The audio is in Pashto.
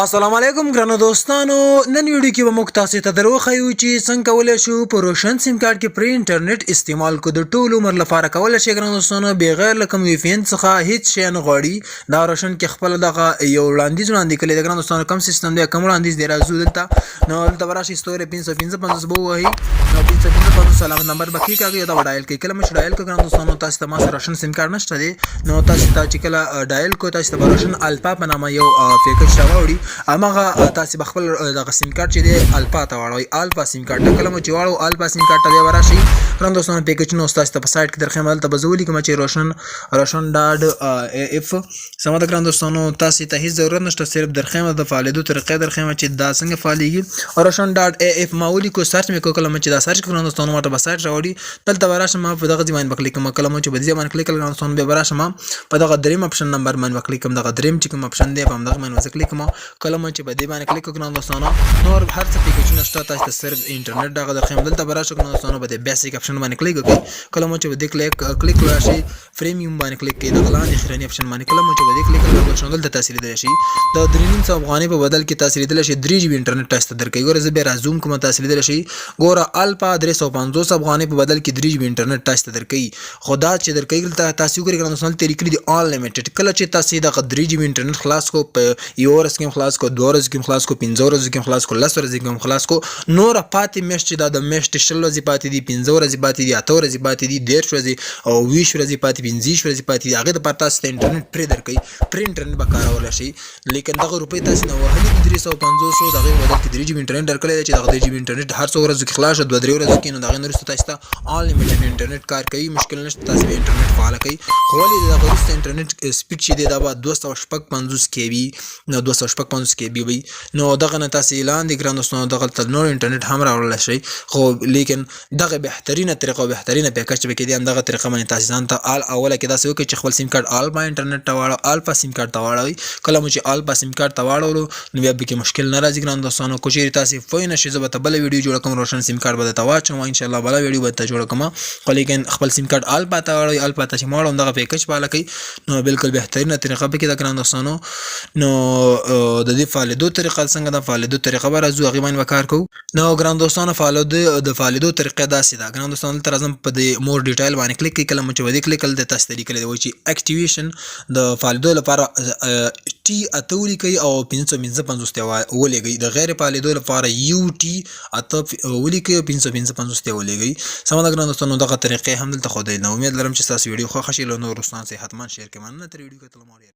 السلام علیکم ګرانو دوستانو، نن ویډیو کې به موږ تاسو ته دروښیو چې څنګه کولی شو په روشن سیم کارت کې پرې انټرنیټ استعمال کو د ټول عمر لپاره کولی شئ ګرانو دوستانو، بغیر له کوم وي پي ان څخه هیڅ شی نه غواړي. دا روشن کې خپل دغه یو وړاندیز وړاندې کړی دی ګرانو دوستانو. کوم سیستم دی، کوم وړاندیز دی، راځو دلته. نو دلته به راشئ، ستوری 555 به ووهئ. نو 555 علامت نمبر به کېکاږئ او دا به ډایل کوي. کله مو چې ډایل کړ ګرانو دوستانو، تاسو ته ما سره روشن سیم کارت نشته دی. نو تاسو ته چې کله ډایل کو، تاسو ته به روشن الفا په نامه یو پیکج راوړي. هماغه تاسو به خپل دغه سیم کارت چې دی الفا ته واړوئ، الفا سیم کارت ته. کله مو چې واړو الفا سیم کارت ته، بیا به راشئ ګران دوستانو، پیکجونه تاسو ته په سایټ کې درښیم. دلته به زه ولیکم چې روشن، روشن ډاټ اف. سمه ده ګران دوستانو، تاسو ته هیڅ ضرورت نشته، صرف درښیم د فعالېدو طریقې درښیم چې دا څنګه فعالېږي. روشن ډاټ ای اف ما ولیکو، سرچ مې کو. کله مې چې دا سرچ کړو دوستانو، ماته به سایټ راوړي. دلته به راشم، په دغه ځای باندې به کلیک کوم. کله مو چې په دې باندې کلیک کړل دوستانو، بیا به راشم، په دغه دریم اپشن نمبر باندې به کلیک کوم. دغه دریم چې کوم اپشن دی، په همدغه باندې به زه کلیک کوم. کله مو چې په دې باندې کلیک وکړو دوستانو، نور هر څه پیکجونه شته، تاسو ته صرف انټرنیټ دغه درښیم. دلته به راشو دوستانو، په دې بیسیک اپشن باندې کلیک وکړئ. کله مو چې په دې کلیک راشي، پریمیوم باندې کلیک کړئ، دغه لاندې اخرني اپشن باندې. کله مو چې په دې کلیک کړل دوستانو، دلته تاسو لیدلی شئ د 350 افغانۍ په بدل کې تاسو لیدلی شئ 3 جي بي انټرنیټ تاسو ته درکوي. ګوره، زه بیا را زوم کوم، تاسو لیدلی شئ. ګوره، الفا 350 افغانۍ په بدل کې 3 جي بي انټرنیټ تاسو ته درکوي. خو دا چې درکوي، دلته تاسو وګورئ ګران دوستانو، دلته لیکلي دي انلیمیټډ. کله چې تاسو دغه 3 جي بي انټرنیټ خلاص کو، په یوه ورځ کې هم خلاص کو، 2 ورځو کې هم خلاص کو، 5 ورځو کې هم خلاص کو، 10 ورځې کې هم خلاص کو، نوره پاتې میاشت چې دا د میاشتې 20 ورځې پاتې دي، 5 ورځې پاتې دي، 8 ورځې پاتې دي، 30 ورځې او 20 ورځې پاتې، 25 ورځې پاتې دي، هغې دپاره تاسو ته انټرنیټ پرې درکوي. پرې انټرنیټ به کارولی شئ. لیکن دغه روپۍ تاسو نه وهلې دي 350، د هغې په بدل کې 3 جي بي انټرنیټ درکړی دی چې دغه 3 جي بي انټرنیټ هر څو ورځو کې خلاص شو، 2-3 ورځو کې، نو د هغې نه وروسته تاسو ته انلیمیټډ انټرنیټ کار کوي، مشکل نشته، تاسو به انټرنیټ فعاله کوي. خو ولې دغه وروسته انټرنیټ سپیډ چې دی، دا به 256 کې بي، نو 256 کې بي وي. نو دغه نه تاسو لاندې ګران دوستانو دغه ته نور انټرنیټ هم راوړلی شئ. خو لیکن دغه بهترینه طریقه او بهترینه پیکج چې پکې دی، همدغه طریقه باندې تاسو ځان ته آل اوله کې داسې وکړئ چې خپل سیم کارت آلفا انټرنیټ ته واړو، آلفا سیم کارت ته واړوئ. کله مو چې آلفا سیم کارت ته واړولو، نو بیا پکې مشکل نه راځي ګران دوستانو. که چیرې تاسو پوه نه شئ، زه به ته بله ویډیو جوړه کوم، روشن سیم کارت به درته واچوم ان شاء الله، بله ویډیو به درته جوړه کوم. خو لیکن خپل سیم کارت آلفا ته واړوئ. آلفا ته چې مو واړوم، دغه پیکج فعاله کړئ، نو بالکل بهترینه طریقه پکې ده ګران دوستانو. نو د دې فعالېدو طریقه څنګه ده؟ فعالېدو طریقه به راځو، هغې باندې به کار کوو. نو ګران دوستانو، د فعالېدو طریقه داسې ده ګران دوستانو. دلته راځم، په دې مور ډیټایل باندې کلیک کړئ. کله مو چې په دې کلیک کړل، د تاسو ته لیکلی دی چې اکټیویشن د فعالېدو لپاره ټي 8 ولیکئ او 555 ته ولېږئ. د غیر فعالېدو لپاره یو ټي 8 ولیکئ او 555 ته ولېږئ. سمه ده ګران دوستانو، دغه طریقې هم دلته ښودلې ده. امید لرم چې ستاسو ویډیو خوښه شي. له نورو دوستانو سره حتما شیر کړئ. مننه تر ویډیو کتلو مو ډېر.